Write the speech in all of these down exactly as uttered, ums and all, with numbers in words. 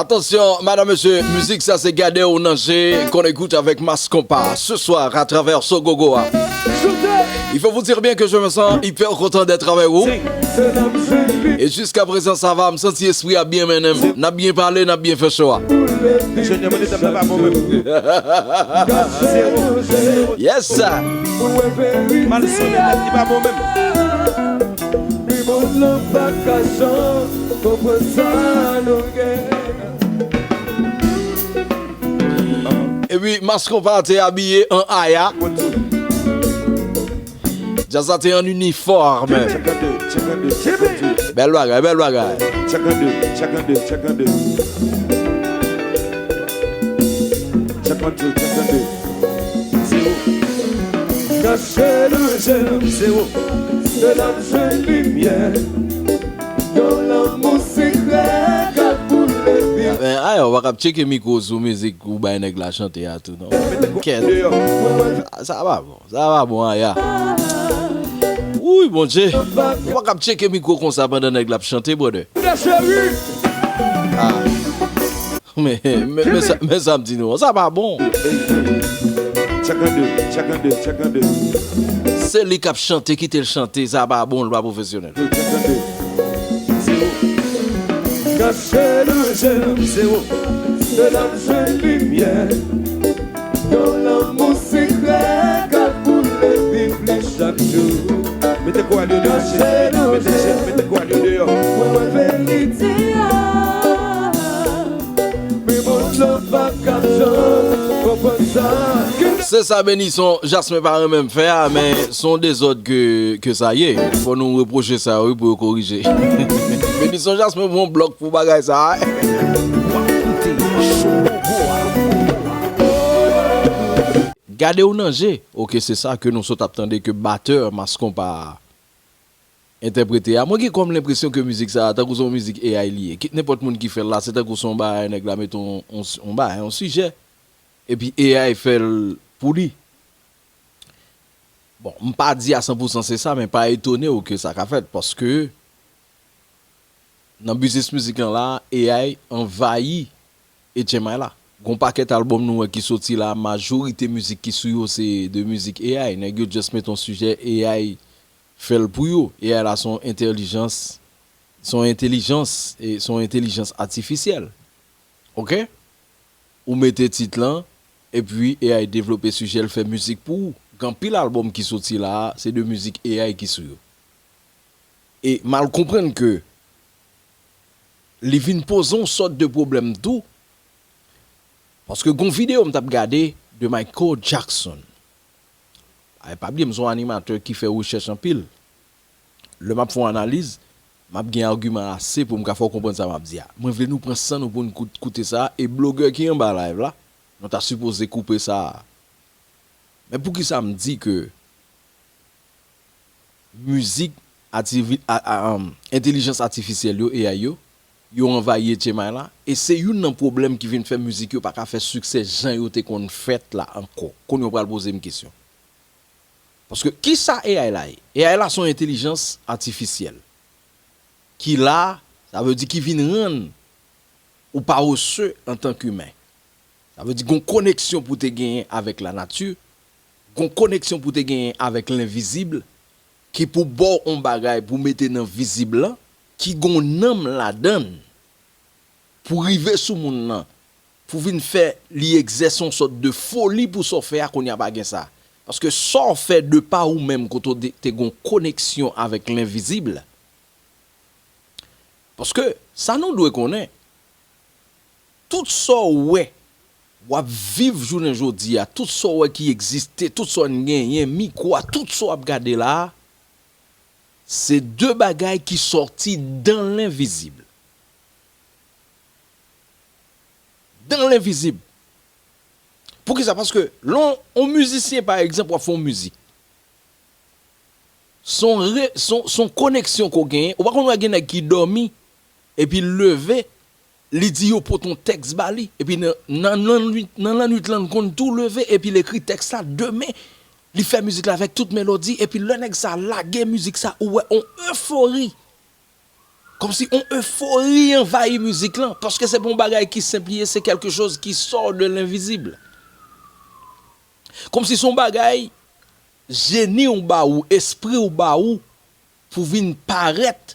Attention, madame, monsieur, musique, ça c'est Gade ou Nanje, qu'on écoute avec Mass Compas ce soir à travers Sogogo. Il faut vous dire bien que je me sens hyper content d'être avec vous. E jiska prezan sa va, m santi espri a byen mennen m. N ap byen pale, n ap byen fè cho a. Junior, mwen te tann la pa bon menm. Yes sir. Mal sonnen nèt, li pa bon menm. Epi Mass Compas te abiye an aya. Djaz la te an inifòm. Bèl bagay, bèl bagay. Kache nan je m, se ou ke n ap jwenn limyè. Yon lanmou sekrè k ap boule pi. Men, ayò, w pa kab tcheke mikwo sou mizik ou bay nèg la chante a tou, non. Kèt. Sa, sa pa bon. Sa pa bon, aya. Wouy, Bondye. Ou pa kab tcheke mikwo konsa pandan nèg la ap chante, brother. Ah. Men, men, men sa, men sa m di nou, sa pa bon. Se li k ap chante, kite l chante, sa pa bon, l pa pwofesyonèl. Kache nan je m, se ou ke n ap jwenn limyè. Yon lanmou sekrè k ap boule pi plis chak jou. Mete kò a li deyò, cheri. Mete, mete kò a li deyò. Mwen wè verite a. Men moun lòt pa ka janm konprann sa. Se sa, Benison Jasmin pa renmen m fè a, men se yon dezòd ke, ke sa ye. Fò nou repwoche sa, wi, pou yo korije. Benison Jasmin pran blòk pou bagay sa a. Gade ou nan je. Ok, se sa ke nou sot ap tande ke batè Mass Compas entèprete a. Mwen gen kòm lenpresyon ke mizik sa a, tankou se yon mizik A I li ye. Kit nenpòt moun ki fè l la, se tankou se yon bagay nèg la mete yon, yon, yon bagay, yon sijè, epi A I fè l pou li. Bon, m pa di a san pou san se sa, men pa etone w ke sa ka fèt, paske nan biznis mizik lan la, A I anvayi H M I la. Gon pakèt albòm nou wè ki soti la, majorite mizik ki sou yo se de mizik A I. Nèg yo just met yon sijè, A I fè l pou yo. A I la se yon entèlijans, se yon entèlijans, e se yon entèlijans atifisyèl. Ok? Ou mete tit lan, epi A I devlope sijè, l fè mizik pou ou. Gen anpil albòm ki soti la, se de mizik A I ki sou yo. E m al konprann ke li vin poze yon sòt de pwoblèm tou, paske gon videyo m t ap gade de Michael Jackson. Ay, pa bliye, m se yon animatè ki fè rechèch anpil. Lè m ap fè yon analiz, m ap gen agiman ase pou m ka fè w konprann sa m ap di a. Mwen vle nou pran san nou pou n kout-, koute sa, e blogè ki anba live la, nou ta sipoze koupe sa a. Men poukisa m di ke mizik ativi-, a, a, um, entèlijans atifisyèl yo, A I yo, yo anvayi H M I la, e se youn nan pwoblèm ki vin fè mizik yo pa ka fè siksè jan yo te konn fèt la ankò. Kounye a w pral poze m kesyon. Paske kisa A I la ye? A I la se yon entèlijans atifisyèl ki la, sa vle di ki vin rann ou parese antanke imen. Sa vle di gon koneksyon pou te genyen avèk lanati, gon koneksyon pou te genyen avèk lenvizib, ki pou ba w yon bagay pou mete nan vizib lan, ki gon nanm ladan l, pou rive sou moun nan, pou vin fè li egzèse yon sòt de foli pou sa w fè a, kounye a pa gen sa. Paske sa w fè de pa ou menm kote w de-, te gon koneksyon avèk lenvizib, paske sa nou dwe konnen, tout sa w wè, w ap viv jounen jodi a, tout sa w wè ki egziste, tout sa n genyen, mikwo a, tout sa w ap gade la a, se de bagay ki sòti dan lenvizib. Dan lenvizib. Poukisa? Paske lè yon, yon mizisyen, pa egzanp, w ap fè yon mizik. Se yon re-, se yon, se yon koneksyon ke w genyen. Ou pa konn wè gen nèg ki dòmi, epi l leve, li di yo pote yon tèks ba li, epi nan, nan, nan lannwit, nan lannwit lan, l konn tou leve, epi l ekri tèks la, demen, li fè mizik la avèk tout melodi, epi lè nèg sa lage mizik sa, ou wè yon efori. Kòmsi yon efori anvayi mizik lan, paske se pa yon bagay ki senp li ye, se quelque chose qui sort de l'invisible. Kòmsi se yon bagay jeni w ba ou, espri w ba ou, pou vin parèt,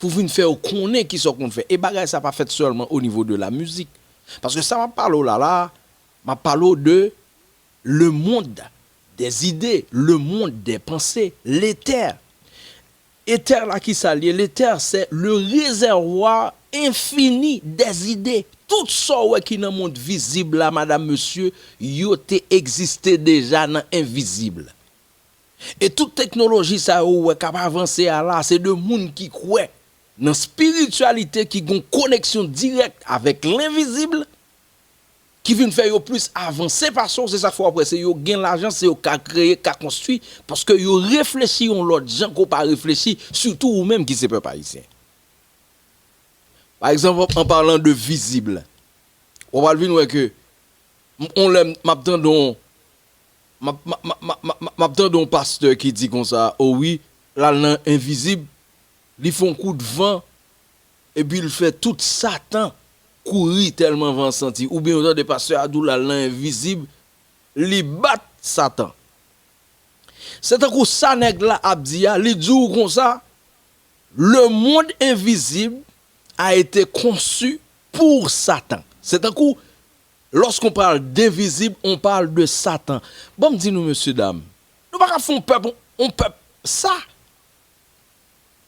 pou vin fè w konnen kisa w konn fè. E bagay sa pa fèt sèlman o nivo de la mizik. Paske sa m ap pale w la la, m ap pale w de le monde des idées, le monde des pensées, l'éther. Ether la, ki sa l ye? L'éther, c'est le réservoir infini des idées. Tout sa w wè ki nan mond vizib la, madam, mesye, yo te egziste deja nan envizib. E tout teknoloji sa yo ou wè k ap avanse a la, se de moun ki kwè nan espirityalite, ki gen yon koneksyon dirèk avèk lenvizib, ki vin fè yo plis avanse pase w. Se sa k fè w ap wè se yo gen lajan, se yo ka kreye, ka konstwi, paske yo reflechi yon lòt jan ke w pa reflechi, sitou ou menm ki se pèp ayisyen. Pa egzanp, an palan de vizib, w ap al vin wè ke m, on lè m, m ap tande on, m ap, m ap, m ap, m ap, m ap, m ap tande on pastè ki di konsa, o wi, l al nan envizib, li fè on kout van, epi l fè tout Satan kouri tèlman van santi. Oubyen ou tande pastè a di w l al nan envizib, li bat Satan. Se tankou sa nèg la ap di a, li di w konsa, le monde invisible a été conçu pour Satan. Se tankou, lorsqu'on parle d'invisible, on parle de Satan. Bon, m di nou, mesye dam, nou pa ka fè on pèp, on pèp sa.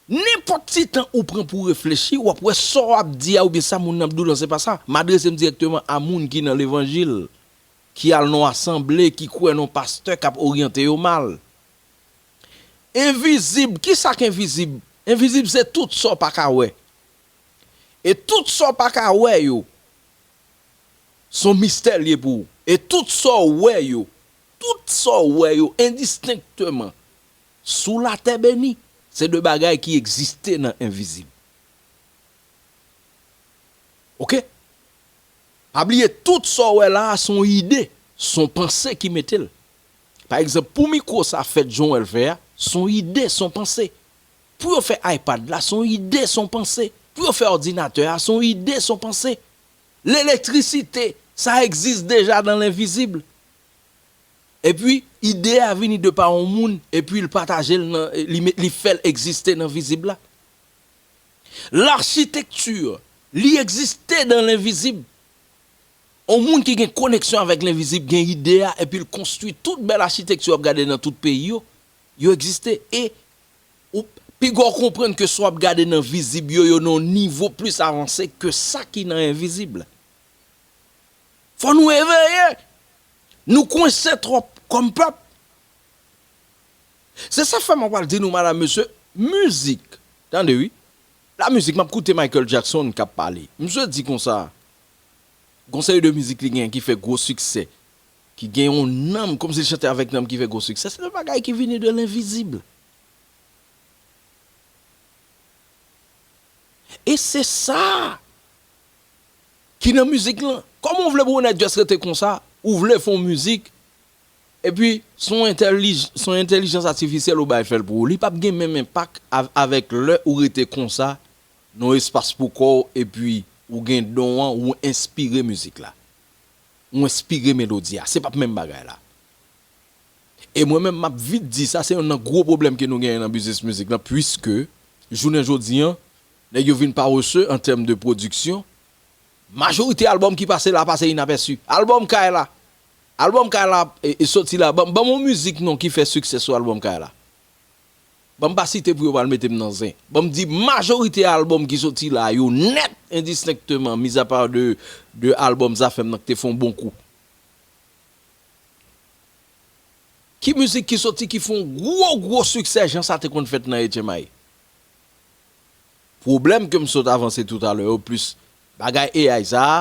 Nenpòt ti tan ou pran pou w reflechi, w ap wè sa w ap di a oubyen sa moun nan ap di w lan, se pa sa. M adrese m dirèkteman a moun ki nan levanjil, ki al nan asanble, ki kwè nan pastè k ap oryante yo mal. Envizib, kisa k envizib? Envizib se tout sa w pa ka wè. E tout sa w pa ka wè yo, se yon mistè l ye pou ou. E tout sa w wè yo, tout sa w wè yo, endistenkteman, sou latè beni, se de bagay ki egziste nan envizib. Oke? Pa bliye, tout sa w wè la a, se yon ide, se yon panse ki mete l. Pa egzanp, pou mikwo sa fèt jan w wè l fè a, se yon ide, se yon panse. Pou yo fè iPad la, se yon ide, se yon panse. Pou yo fè òdinatè a, se yon ide, se yon panse. Lelektrisite, sa egziste deja dans l'invisible. Epi, ide a vini de pa yon moun, epi l pataje l nan, li met, li fè l egziste nan vizib la. L'architecture, li egziste dans l'invisible. On moun ki gen koneksyon avèk lenvizib gen ide a, epi l konstwi tout bèl achitekti w ap gade nan tout peyi yo, yo egziste. E ou, piga w konprann ke sa w ap gade nan vizib yo, yo nan yon nivo plis avanse ke sa ki nan envizib. Fò nou eveye. Nou kwense twòp kòm pèp. Se sa k fè mwen pral di nou, madam, mesye, mizik. Tande wi. La mizik, m ap koute Michael Jackson k ap pale. Misye di konsa, gon seri de mizik li genyen ki fè gwo siksè, ki gen yon nanm, kòmsi l chante avèk nanm ki fè gwo siksè. Se de bagay ki vini de lenvizib. E se sa ki nan mizik lan. Kòman w vle pou yon nèg just rete konsa, ou vle fè yon mizik, epi se yon entèlij-, se yon entèlijans atifisyèl ou bay fè l pou ou. Li p ap gen menm enpak av-, avèk lè ou rete konsa, nan yon espas pou kò w, epi ou gen don an, ou enspire mizik la. Ou enspire melodi a. Se p ap menm bagay la. E mwen menm, m ap vit di sa, se youn nan gwo pwoblèm ke nou genyen nan biznis mizik lan, puiske, jounen jodi an, nèg yo vin parese an tèm de pwodiksyon. Majorite albòm ki pase la pase inapèsi. Albòm Kay la, albòm Kay la, e, e soti la, ban, ban m yon mizik non ki fè siksè sou albòm Kay la. Ban m pa site pou yo pa al mete m nan zen. Ban m di majorite albòm ki soti la yo nèt, endistenkteman, mizapa de, de albòm Zafèm nan ki te fè yon bon kou. Ki mizik ki soti ki fè yon gwo, gwo siksè jan sa te konn fèt nan H M I? Pwoblèm ke m sot avanse toutalè yo, plis bagay A I sa a,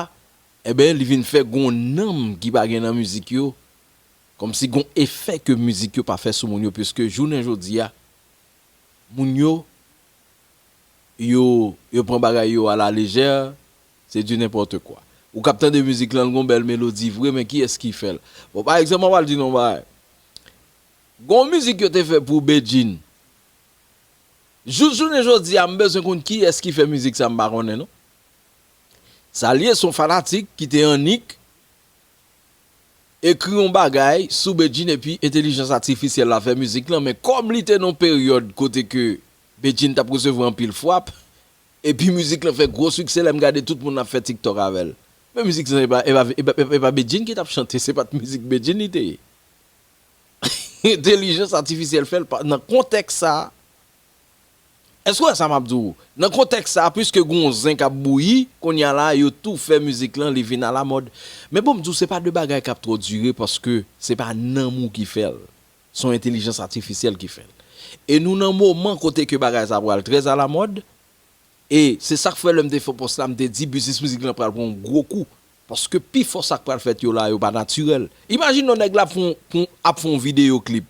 enben, li vin fè gon nanm ki pa gen nan mizik yo, kòmsi gon efè ke mizik yo pa fè sou moun yo, piske jounen jodi a, moun yo, yo, yo pran bagay yo a la lejè, se du n'importe quoi. Ou k ap tande mizik lan, l gon bèl melodi vre, men kiyès ki fè l? Bon, pa egzanp, mwen pral di nou yon bagay. Gon mizik yo te fè pou Bedjine. Jous jounen jodi a, m bezwen konn kiyès ki fè mizik sa, m pa konnen non. Sa l ye, se yon fanatik ki te annik ekri yon bagay sou Bedjine epi entèlijans atifisyèl la fè mizik lan, men kòm li te nan yon peryòd kote ke Bedjine t ap resevwa anpil frap, epi mizik lan fè gwo siksè, lè m gade tout moun ap fè TikTok avè l. Men mizik sa, e pa, e pa, e pa, e pa Bedjine ki t ap chante, se pa t mizik Bedjine li te ye. Entèlijans atifisyèl fè l pa, nan kontèks sa a. Èske w wè sa m ap di w? Nan kontèks sa a, piske gen yon zen k ap bouyi, kounye a la, yo tou fè mizik lan, li vin alamòd. Men bon, m di w, se pa de bagay k ap twò dire, paske se pa nanm ou ki fè l. Se yon entèlijans atifisyèl ki fè l. E nou nan moman kote ke bagay sa a pral trè alamòd, e se sa k fè lè m te fè pòs la, m te di biznis mizik lan pral pran yon gwo kou. Paske pifò sa k pral fèt yo la, yo pa natirèl. Imajine yon nèg la ap fè yon, ap fè yon videyo klip.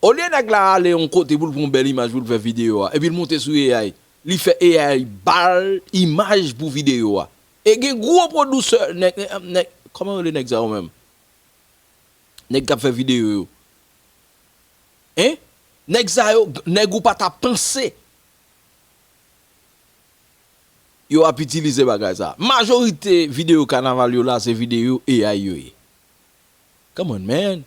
Olye nèg la ale yon kote pou l pran yon bèl imaj pou l fè videyo a, epi l monte sou A I. Li fè A I ba l imaj pou videyo a. E gen gwo pwodisè, nèg, nèg, nèg, kòman yo rele nèg sa yo menm? Nèg k ap fè videyo yo. Hein? Nèg sa yo, nèg ou pa t ap panse yo ap itilize bagay sa. Majorite videyo kanaval yo la, se videyo A I yo ye. Come on, man.